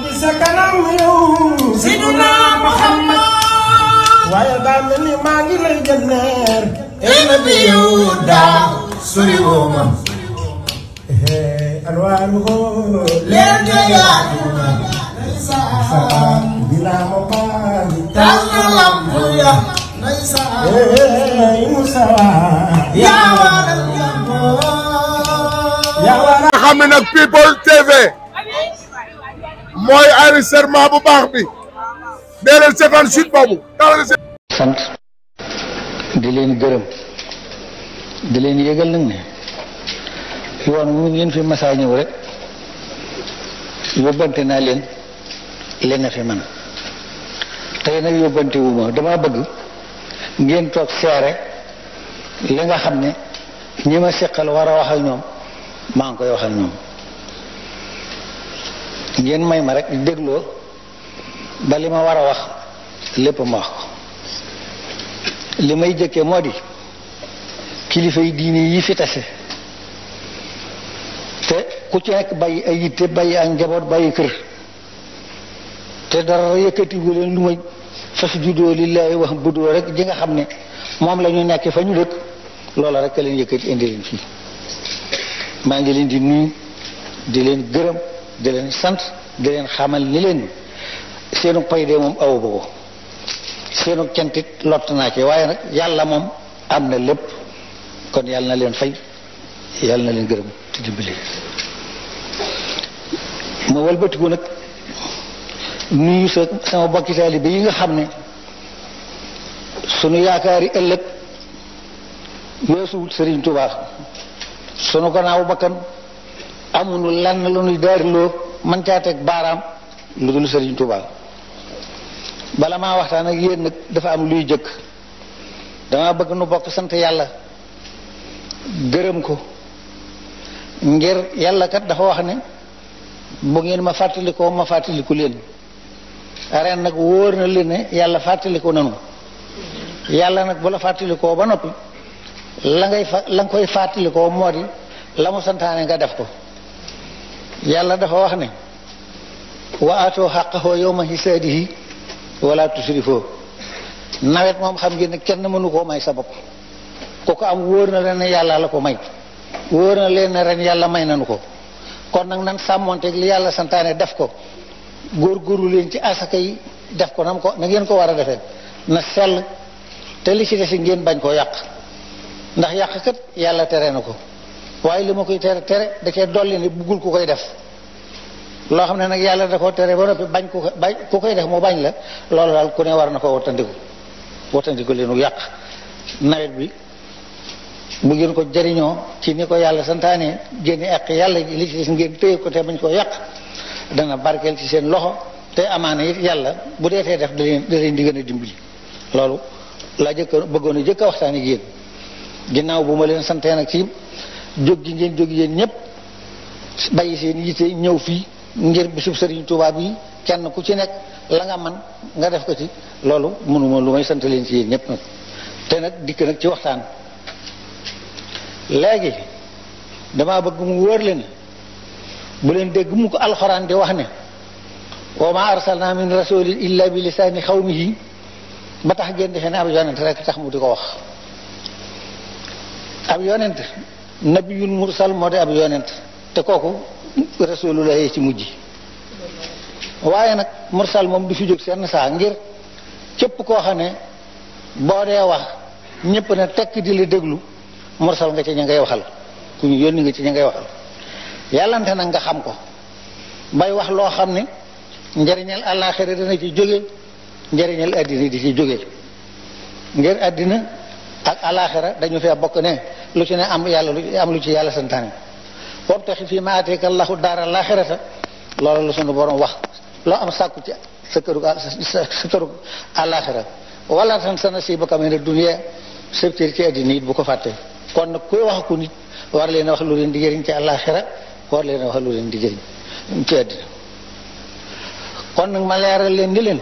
ci sa kanam yow Sidina Muhammad waaye daa mel ni maa ngi lay jënneer ey nabi yow daa sori woo ma alwaaru ko leer de yaatuna bilaa ma baali tal na lampu ya Musa yaa waral nga xam ne nag People TV mooy enregistrement bu baax bi dee leen seetaan site boobu sant di leen gërëm di leen yëgal nag ne yoon mu ngeen fi masaa ñëw rek yóbbante naa leen leen fi man tey nag yóbbante wu ma dama bëgg ngeen toog seere li nga xam ne ñi ma seqal war a wax ak ñoom maa ngi koy wax ak ñoom ngeen may ma rek dégloo ba li ma war a wax lépp ma wax ko li may jëkkee moo di kilifa yi diine yi fi tase te ku ci nekk bàyyi ay yitte bàyyi ak njaboot bàyyi kër te dara yëkkatigu leen lu may fas juddoo lillaahi wax budoo rek ji nga xam ne moom la ñu nekk fa ñu dëkk loola rek a leen yëkkati indi leen fii maa ngi leen di nuyu di leen gërëm di leen sant di leen xamal ni leen seenu pay de moom awu ba ko seenu cantit lott naa ci waaye nag yàlla moom am na lépp kon yàlla na leen fay yàlla na leen gërëm te dimbali ma walbatiku nag nuyu sama bokki taalibe yi nga xam ne sunu yaakaari ëllëg weesuwul Sëriñ Tuubaa sunu gannaaw bakkan amuñu lenn lu nuy daariloo man caa teg baaraam lu dul Sëriñ Tuubaa bala maa waxtaan ak yéen nag dafa am luy jëkk dama bëgg nu bokk sant yàlla gërëm ko ngir yàlla kat dafa wax ne bu ngeen ma fàttalikoo ma fàttaliku leen ren nag wóor na leen ne yàlla fàttaliku nanu yàlla nag bu la fàttalikoo ba noppi la nga koy fàttalikoo moo di la mu santaane nga def ko yàlla dafa wax ne wa aatoo xaqahoo yawma hisaadihi wala tusrifoo nawet moom xam ngeen ne kenn mënu koo may sa bopp ku ko am wóor na leen ne yàlla la ko may wóor na leen ne ren yàlla may nanu ko kon nag nan sàmmonteeg li yàlla santaane def ko góorgóorlu leen ci asaka yi def ko na ngeen ko war a defee na sell te li ci des ngeen bañ koo yàq ndax yàq kat yàlla tere na ko waaye li ma koy tere da cee dolli ne buggul ku koy def loo xam ne nag yàlla da koo tere ba noppi bañ ku koy def mu bañ la loolu daal ku ne war na ko wattandiku leenu yàq nawet bi bu ngeen ko jëriñoo ci ni ko yàlla santaane génne ak yàlla li ci des ngeen téye ko te bañ koo yàq dana barkeel ci seen loxo te amaana it yàlla bu deetee def da leen di gën a dimbali loolu laa bëggoon a jëkk a waxtaan ak yéen ginnaaw bu ma leen santee nag ci jóg gi ngeen jóg yéen ñëpp bàyyi seen yitte ñëw fii ngir bisub Sëriñ Tuubaa bi kenn ku ci nekk la nga man nga def ko ci loolu mënuma lu may sant leen ci yéen ñëpp nag te nag dikk nag ci waxtaan léegi damaa bëgg mu wóor leen bu leen dégg mu ko alxuraan di wax ne wa ma arsalna min rasulin illa bi lisaani xawmihi ba tax ngeen defee ne ab yonent rek tax mu di ko wax ab yonent nabiyul mursal moo di ab yonent te kooku rasulullah ci mujj waaye nag mursal moom du fi jóg seen saa ngir képp koo xam ne boo dee wax ñëpp ne tekk di la déglu mursal nga ci ña ngay waxal ku ñu yónni nga ci ña ngay waxal yàllante nag nga xam ko bay wax loo xam ne njëriñal àllaaxira dana ci jóge njëriñal àddina di ci jóge ngir àddina ak àllaaxira dañu fee bokk ne lu ci ne am lu ci yàlla santaane wabtaxi fii maa aataaka Allaahu daara àllaaxirata loolu la sunu borom wax loo am sàkku ci sa këru àllaaxira wala tansa nasiibaka mina dunya sa cër ci àddina it bu ko fàtte kon nag kuy wax ku nit war leen a wax lu leen di jëriñ ci àllaaxira war leen a wax lu leen di jëriñ ci àddina kon nag ma leeral leen ni leen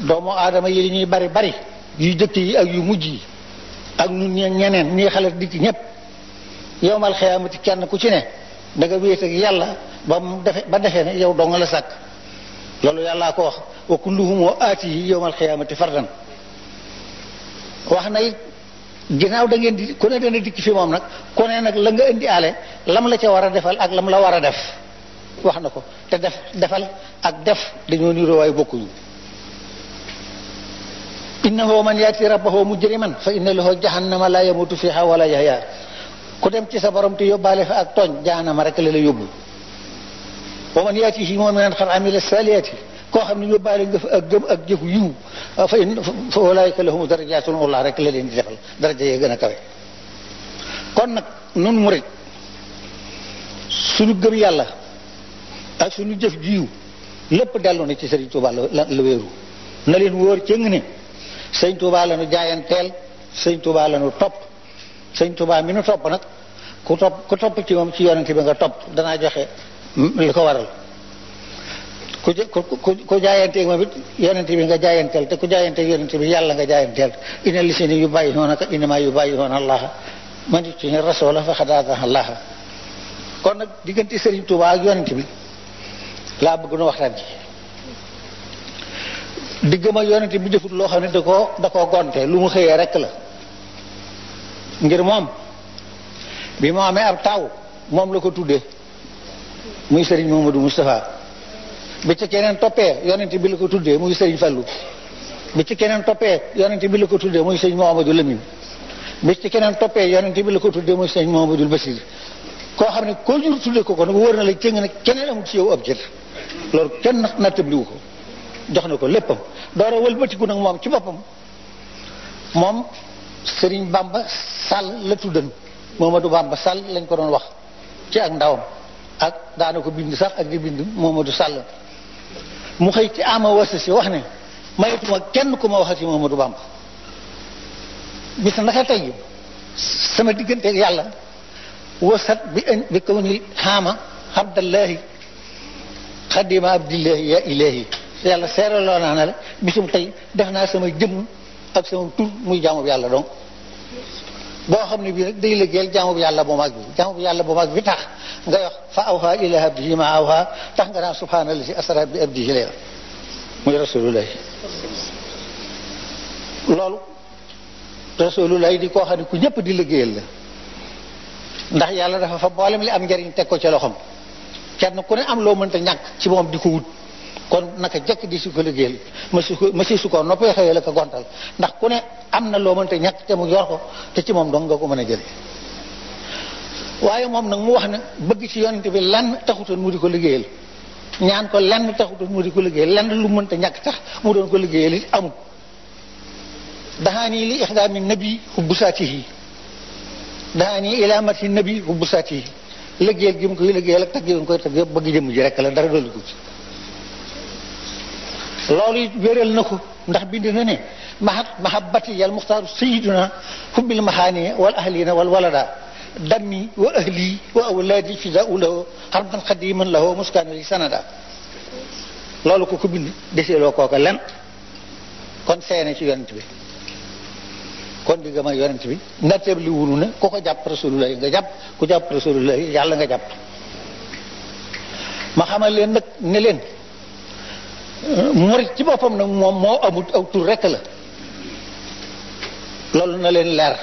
doomu aadama yi li ñuy bari bari yu jëkk yi ak yu mujj yi ak ñun ñeneen ñii xale dikk ñëpp yowmal xiyaamati kenn ku ci ne da nga wéet ak yàlla ba defee ne yow doo nga la sàkk loolu yàllaa ko wax wa kulluhum aatihi yawmal qiyaamati fardan wax na it ginnaaw da ngeen di ku ne dana dikk fi moom nag ku ne nag la nga indi ale lam la ca war a defal ak lam la war a def wax na ko te defal ak def dañoo niroo waaye bokkuñu innahu man yaati rabbahu mujriman fa inna lahu jahannama la yamutu fiha wala yahya ku dem ci sa borom te yóbbaale fa ak tooñ jahannama rek la yóbbu wa man yaatihi mu'minan qad amila salihati koo xam ne yóbbaale nga fa ak gëm ak jëfu yiw fa ulaika lahum darajatun ullah rek la leen di defal daraja yee gën a kawe kon nag nun murid suñu gëm yàlla ak suñu jëf jiw lépp dellu na ci Sëriñ Tuubaa la wéeru na leen wóor cëng ne Sëriñ Tuubaa la nu jaayanteel Sëriñ Tuubaa la nu topp Sëriñ Tuubaa mi nu topp nag ku topp ci moom ci yonent bi nga topp danaa joxe li ko waral ku jaayanteeg moom it yonent bi nga jaayanteel te ku jaayanteeg yonent bi yàlla nga jaayanteel inna lisina yubayyi'unaka innamaa yubayyi'una Allaha man yuti'i rasula faqad ata'a Allaha kon nag diggante Sëriñ Tuubaa ak yonent bi laa bëgg nu waxtaan ci diggam ak yonent bi defut loo xam ne da koo gonte lu mu xëyee rek la ngir moom bi mu amee ab taw moom la ko tuddee muy Sëriñ Muhammadu Mustafa bi ci keneen toppee yonent bi la ko tuddee muy Sëriñ Fallu bi ci keneen toppee yonent bi la ko tuddee muy Sëriñ Muhammadu Lamin bi ci keneen toppee yonent bi la ko tuddee muy Sëriñ Muhammadul Basir koo xam ne koo jur tuddee ko nag wóor na la cëng ne keneen amul ci yow ab jër loolu kenn nattabliwu ko jox na ko léppam door a wëlbatiku nag moom ci boppam moom Sëriñ Bamba Sall la tuddan Momadou Bamba Sall lañ ko doon wax ci ak ndawam ak daana ko bind sax ak di bind Momadou Sall mu xëy ci ama wasa si wax ne mayetuma kenn ku ma waxati Momadou Bamba bis naka tey sama digganteeg yàlla wasat bi kaw ni xaama abdallahi xadima abdillahi ya ilahi yàlla seeraloo naa ne la bisum tey def naa sama jëmm ak sama tur muy jaamu yàlla donc boo xam ne bii nag day liggéeyal jaamu yàlla bu mag bi jaamu yàlla bu mag bi tax nga wax fa awha ila abdihi ma awha tax nga naan subhanallahi asra bi abdihi la muy rasulullah loolu rasulullah di koo xam ne ku ñëpp di liggéeyal la ndax yàlla dafa fa boolem li am njariñ teg ko ca loxoom kenn ku ne am loo mënta ñàkk ci moom di ko wut kon naka jekk di su ko liggéeyal ma si su ko noppee xëyee la ko gontal ndax ku ne am na loo mënta ñàkk te mu yor ko te ci moom dong nga ko mën a jële waaye moom nag mu wax ne bëgg ci yonent bi lenn taxutoon mu di ko liggéeyal ñaan ko lenn taxutoon mu di ko liggéeyal lenn lu mënta ñàkk tax mu doon ko liggéeyal it amul dahaani li ixdaami nabi hubbu saatihi dahaani ila mati nabi hubbu saatihi liggéeyal gi mu koy liggéeyal ak tagg gi mu koy tagg yëpp bëgg jëm ji rek la dara dolli ko ci loolu it wéral na ko ndax bind na ne mahabbati yal muxtaaru sayiduna hubbil maxaani wal ahlina wal walada dammi wa ahli wa awlaadi fidaau lahu xarban xadiman lahu muskaana li sanada loolu ko bind deseeloo kooka len kon seene ci yonent bi kon di gëm ak yonent bi natteeb li wunu ne ku ko jàpp rasulullah nga jàpp ku jàpp rasulullah yàlla nga jàpp ma xamal leen nag ne leen murit ci boppam nag moom moo amut aw tur rekk la loolu na leen leer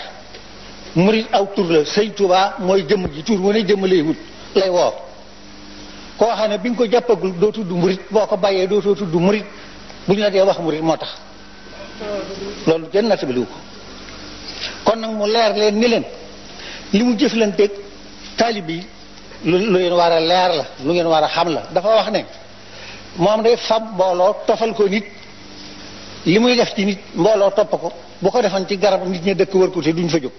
murit aw tur la Sëñ Tuubaa mooy jëmm ji tur wane jëmm lay wut lay woo koo xam ne bi nga ko jàppagul doo tudd murit boo ko bàyyee dootoo tudd murit bu ñu la dee wax murit moo tax loolu kenn nattabiliwu ko kon nag mu leer leen ni leen li mu jëflanteeg taalib yi lu ngeen war a leer la lu ngeen war a xam la dafa wax ne moom day fab mbooloo tofal ko nit li muy def ci nit mbooloo topp ko bu ko defan ci garab nit ñi dëkk wër ko te duñ fa jóg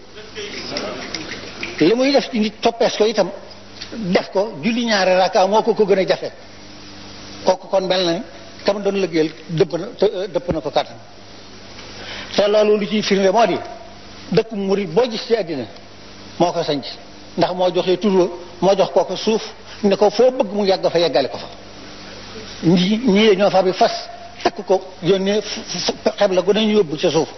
li muy def ci nit toppees ko itam def ko julli ñaari raka moo ko gën a jafe kooku kon mel na kam doon liggéeyal dëpp na ko kàttan te loolu lu ciy firnde moo di dëkk murit boo gis ci àddina moo ko sanc ndax moo joxee tur moo jox kooku suuf ne ko foo bëgg mu yàgg fa yeggale ko fa ñii ñoo fa bi fas takk ko yónnee xeb la gu nañu yóbbu ca suuf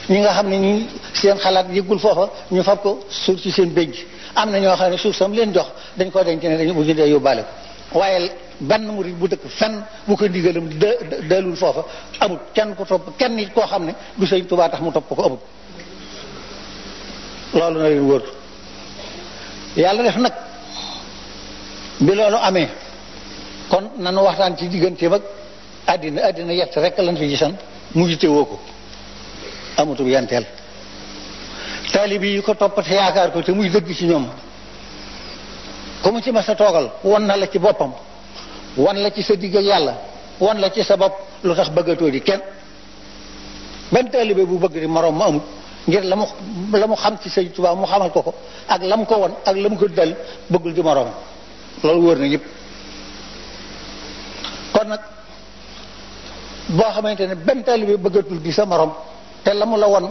ñi nga xam ne ñi seen xalaat yëggul foofa ñu fab ko suuf ci seen bénc am na ñoo xam ne suuf sam leen jox dañ ko denc ne dañu bu ñu dee yóbbaale ko waaye benn murid bu dëkk fenn bu ko ndigalam dalul foofa amul kenn ko topp kenn nit koo xam ne du Sëñ Tuubaa tax mu topp ko amul loolu na leen wóor yàlla def nag bi loolu amee kon nanu waxtaan ci digganteem ak àddina yett rek lañ fi gisan mu yitte woo ko amutub yenteel taalibi yi ko toppate yaakaar ko te muy dëgg ci ñoom ku mu ci mas a toogal won na la ci boppam wan la ci sa digg ak yàlla wan la ci sa bopp lu tax bëggatoo di kenn benn taalibe bu bëgg di moroom ma amut ngir la mu xam ci Sëñ Tuubaa mu xamal ko ak la mu ko won ak la mu ko dal bëggul di moroom loolu wóor na ñëpp kon nag boo xamante ne benn taalibe bëggatul di sa morom te la mu la won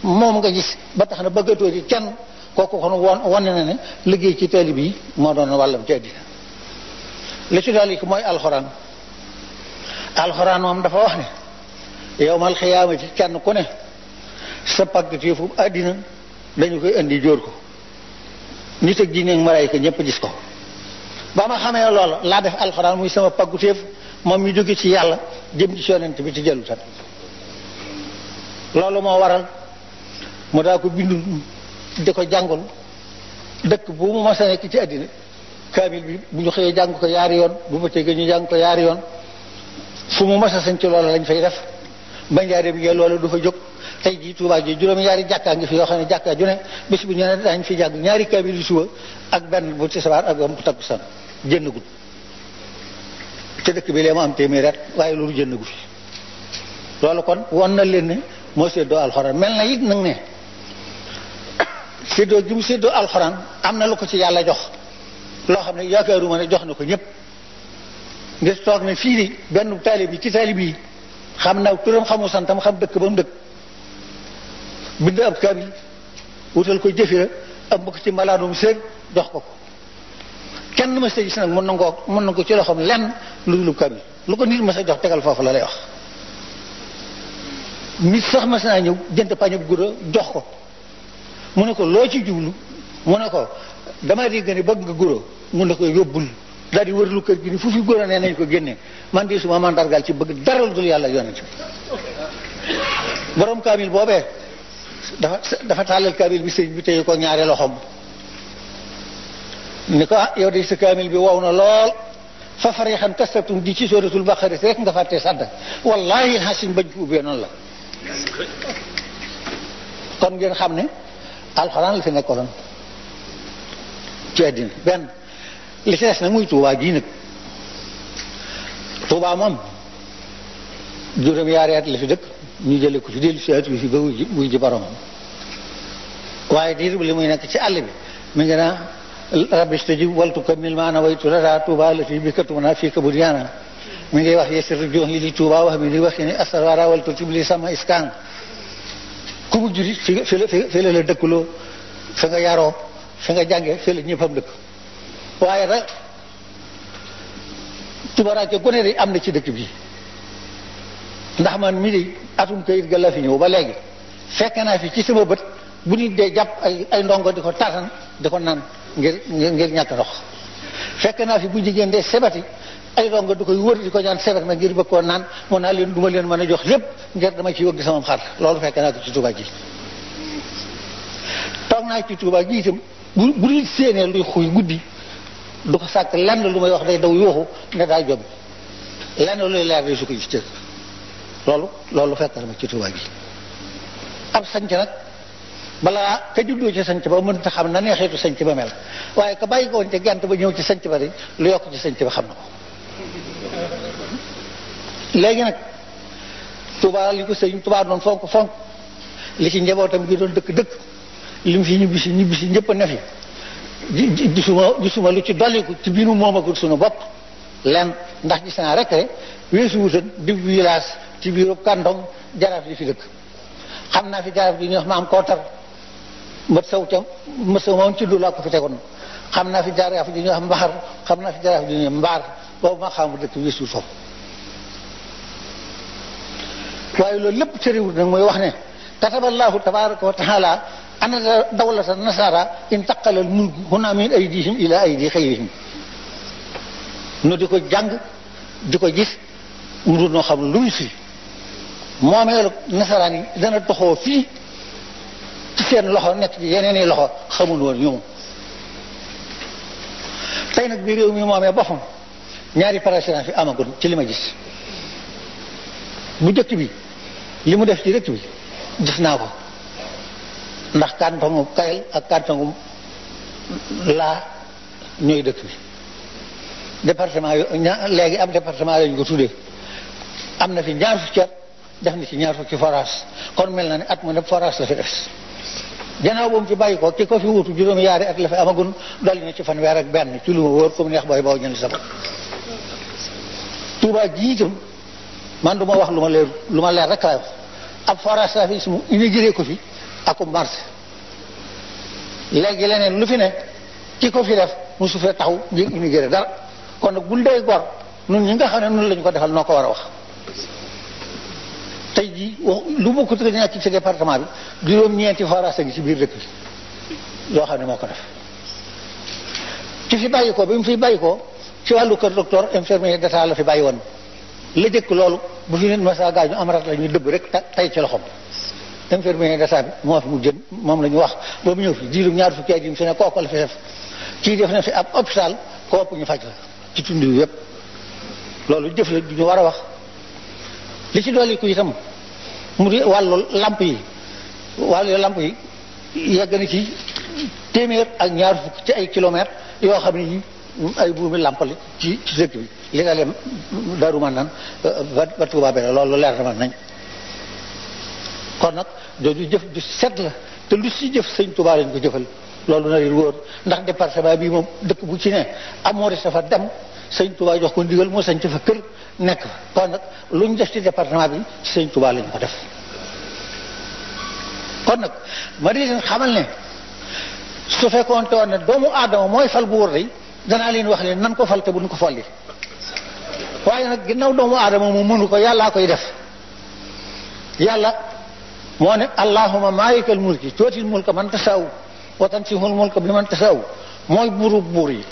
moom nga gis ba tax na bëggatoo di kenn kooku kon wane na ne liggéey ci taalibe yi moo doon wàllam ci àddina li ci daal mooy alxuraan moom dafa wax ne yowmal xiyaama ci kenn ku ne sa pàggateefu àddina dañu koy indi jóor ko nit ak jinne ak malaayika ñëpp gis ko ba ma xamee loola laa def alxuraan muy sama pàggateef moom mi jóge ci yàlla jëm ci yonent bi ci jëlu tan loolu moo waral mu daa ko bindul di ko jàngul dëkk bu mu mas a nekk ci àddina kaamil bi bu ñu xëyee jàng ko yaari yoon bu bëccëgee ñu jàng ko yaari yoon fu mu mas a sañ ci loola lañ fay def ba njaareem ngeen loola du fa jóg tey jii Tuubaa ji juróom-ñaari jàkkaa ngi fi yoo xam ne jàkkaa ju ne bis bu ñu ne daañ fi jàng ñaari kaamil yu suba ak benn bu tisbaar ak bu takkusaan jënnagul te dëkk bi lee mu am téeméer at waaye loolu jënnagu fi loolu kon won na leen ne moo séddoo alxuraan mel na it nag ne séddoo gi mu séddoo alxuraan am na lu ko ci yàlla jox loo xam ne yaakaaruma ne jox na ko ñëpp ngir toog ne fii di benn taalib yi ci taalib yi xam na turam xamu santam xam dëkk ba mu dëkk bind ab kaamil wutal ko jëfira am ko ci malaanum sër jox ko kenn ma sa gis nag mën na ko ci loxoom lenn lu dul kaamil lu ko nit ma sa jox tegal foofu la lay wax nit sax mas naa ñëw jënd pañub gura jox ko mu ne ko loo ci jublu mu ne ko dama dégg ne bëgg nga guro mu ne ko yóbbul daal di wërlu kër gi ni fu fi guro nee nañ ko génne man di suma mandargal ci bëgg dara lu dul yàlla yonent borom kaamil boobee dafa tàllal kaamil bi sëñ bi téye ko ñaari loxoom ni ko yow de sa kaamil bi wow na lool fa farixan kastatum di ci sóoratul baqara rek nga fàtte sàdd wallahi xasin bañ ko ubbee noonu la kon ngeen xam ne alxuraan la fi nekkoon ci àddina benn li ci des nag muy Tuubaa gii nag Tuubaa moom juróom-ñaari at la fi dëkk ñu jële ko fi dellu si at bi fi ba wuy ji boromam waaye diir li muy nekk ci àll bi mi ngi naa rabbi stajib waltu kamil maana waytu lada Tuubaa la fi bikatuna fii ka budiana mi ngi wax yesir jox yi li Tuubaa wax mi di wax ni asarwara waltu tibli sama iskaan ku mu juri fi la dëkkuloo fi nga yaroo fi nga jàngee fi la ñëppam dëkk waaye nag tubaraake gone de am na ci dëkk bi ndax man mi di atum kayit ga la fi ñëw ba léegi fekk naa fi ci sama bët bu nit dee jàpp ay ndongo di ko tatan di ko naan ngir ñàkk ndox fekk naa fi bu jigéen dee sebati ay ndongo di koy wër di ko ñaan sebet na ngir bëgg koo naan mun naa leen duma leen mën a jox lépp ngir dama ci wëgg sama xar loolu fekk naa ko ci Tuubaa ji toog naa ci Tuubaa ji itam bu dul séenee luy xuy guddi du ko sàkk lenn lu may wax day daw yooxu ne daa jom lenn luy leer day su ko gis loolu fekk na ma ci Tuubaa ji ab sanc nag balaa ka juddoo ci sanc ba mënta xam na neexeetu sanc ba mel waaye ka bàyyi ko woon ca gent ba ñëw ci sanc ba de lu yokk ci sanc ba xam na ko léegi nag Tuubaa li ko sëñ Tuubaa doon fonk li ci njabootam gi doon dëkk li mu fi ñibbisi ñëpp a ne fi gisuma lu ci dolliku ci biinu moomagul suñu bopp len ndax gis naa rek weesu wutan di village ci biiru kàndong jaraaf yi fi dëkk xam naa fi jaraaf yi ñuy wax maam kootar mët saw moom ci du laa ko fi tegoon xam naa fi jaraaf yi ñuy wax mbaxar xam naa fi jaraaf yi ñuy mbaar boobu ma xamu dëkk weesu foofu waaye loolu lépp tëriwul nag mooy wax ne kataballahu tabaraka wa taala ana dawlata nasara intaqala al mulk huna min aydihim ila aydi xayrihim nu di ko jàng di ko gis mu noo xam lu mu fi moomeelu nasaraan yi dana doxoo fii ci seen loxo nekk ci yeneen i loxo xamul woon ñoom tey nag bi réew mi moomee boppam ñaari président fi amagul ci li ma gis bu jëkk bi li mu def ci dëkk bi gis naa ko ndax kantongu Kayel ak kantongu laa ñooy dëkk bi département yo léegi am département lañu ko tuddee am na fi ñaar fukki at def na ci ñaar fukki forage kon mel na ne at mu ne forage la fi des gannaaw boobu ci bàyyi ko ki ko fi wutu juróomi yaari at la fi amagun dolli na ci fanweer ak benn ci lu ma wóor comme neex booy baw ñëli sama Touba ji itam man du ma wax lu ma leer rek laay wax ab forage la fi su inauguré ko fi akum marché léegi leneen lu fi ne ki ko fi def mosu fee taxaw ngir inauguré dara kon nag bul dee gor nun ñi nga xam ne nun lañu ko defal noo ko war a wax tey jii lu bokk tëgg nekk ci département bi juróom-ñeenti forage ngi ci biir dëkk bi yoo xam ne moo ko def ci fi bàyyi ko bi mu fi bàyyi ko ci wàllu kër docteur infirmier d'état la fi bàyyi woon la jëkk loolu bu fi nit masa gaañu amarat la ñuy dëbb rek tay ci loxom infirmier d'état bi moo fi mu jën moom la ñu wax ba mu ñëw fi diiru ñaar fukki at yi mu fi ne kooku la fi def kii def na fi ab hôpital ko ëpp ñu faj la ci tund wi yëpp loolu jëf la du ñu war a wax li ci dolli ko itam mu di wàllu lamp yi yegg na ci téeméer ak ñaar fukk ci ay kilomètres yoo xam ne yi ay buumi lampali ci dëkk bi li nga leen Daaru Manaan ba Tuubaa be loolu leer na man nañ kon nag doodu jëf du set la te lu si jëf sëñ Tuubaa lañ ko jëfal loolu na leen wóor ndax département bi moom dëkk bu ci ne amoo dafa dem sëñ Tuubaa jox ko ndigal moo sañ fa kër nekk fa kon nag lu ñu def ci département bi sëñ Tuubaa lañ ko def kon nag ma di leen xamal ne su fekkoon te woon ne doomu aadama mooy fal bu wóor day danaa leen wax leen nan ko fal te buñ ko folli waaye nag ginnaaw doomu aadama mu mënu ko yàllaa koy def yàlla moo ne allahumma maalikal mulki tuutil mulka man tasaaw wa tansihul mulka bi man tasaaw mooy buuru buur yi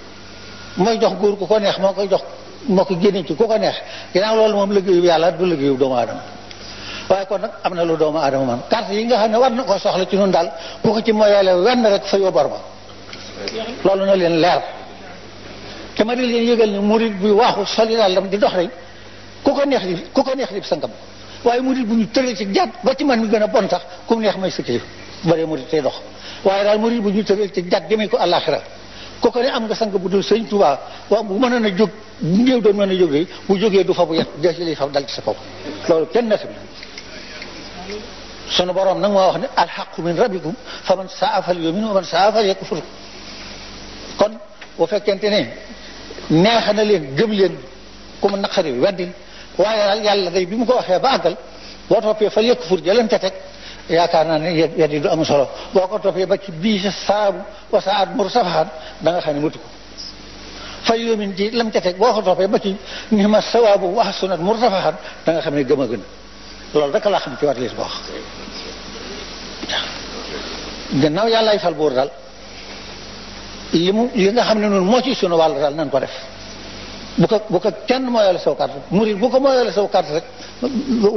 mooy jox góor ku ko neex moo koy jox moo ko génne ci ku ko neex ginnaaw loolu moom liggéeyu yàlla du liggéeyu doomu aadama waaye kon nag am na lu doomu aadama man carte yi nga xam ne war na ko soxla ci nun daal ku ko ci moyale wenn rek fa yóbbar ba loolu na leen leer te ma di leen yëgal ne murid buy waaxu soli daal dam di dox rek ku ko neex li sangam waaye murid bu ñu tëral ci jàdd ba ci man mi gën a bon sax ku mu neex may sëkkee bare murid tey dox waaye daal murid bu ñu tëral ci jàdd demee ko àllaaxira ku ko ne am nga sang bu dul sëñ Tuubaa waaw bu mën a jóg bu néew doon mën a jóg de bu jógee du fa bu yet desi li fa dal ci sa kaw loolu kenn na fi sunu borom nag moo wax ne alxaqu min rabbikum fa man saa fal yu'min wa man saa fal yakfur kon bu fekkente ne neex na leen gëm leen ku mu naqari weddil waaye daal yàlla day bi mu ko waxee ba àggal boo toppee fal yakfur jëlante teg yaakaar naa ne weddi du am solo boo ko toppee ba ci bii sa saabu wa saat mur safaxaan da nga xam ne matu ko fal yu'min ji lam ca teg boo ko toppee ba ci ni ma sawaabu wa sunat mur safaxaan da nga xam ne gëm a gën loolu rek laa xam ci war lees boo wax gannaaw yàllaay fal buur daal li nga xam ne noonu moo ci sunu wàll daal nan ko def bu ko kenn mooyale saw carte murid bu ko mooyale saw carte rek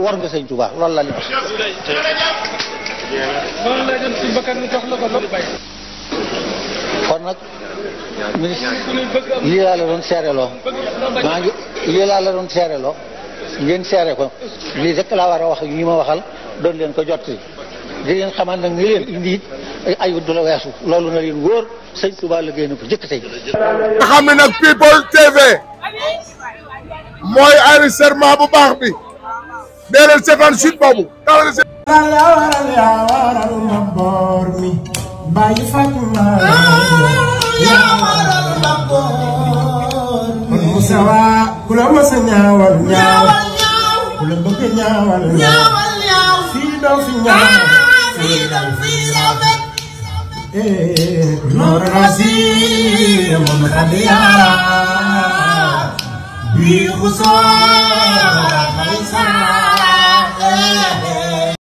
war nga sëñ Tuubaa loolu la li wax kon nag ministre lii laa la doon seereloo lii laa la doon seereloo ngeen seere ko lii rek laa war a wax ñi ma waxal doon leen ko jottali di leen xamal nag ni leen indi it ayut du la weesu loolu na leen wóor sëñ Tuubaa la génn ko jëkk tey nga xam ne nag People TV mooy enregistrement bu baax bi dee leen seetaan site boobu yaa waral ma boor mi bàyyi Fatima yaa waral ma boor mi Musa waa ku la masa ñaawal ku la bëgg ñaawal fii doo fi ñaaw noor rasi moom xadiyaara bii xusoor xalisa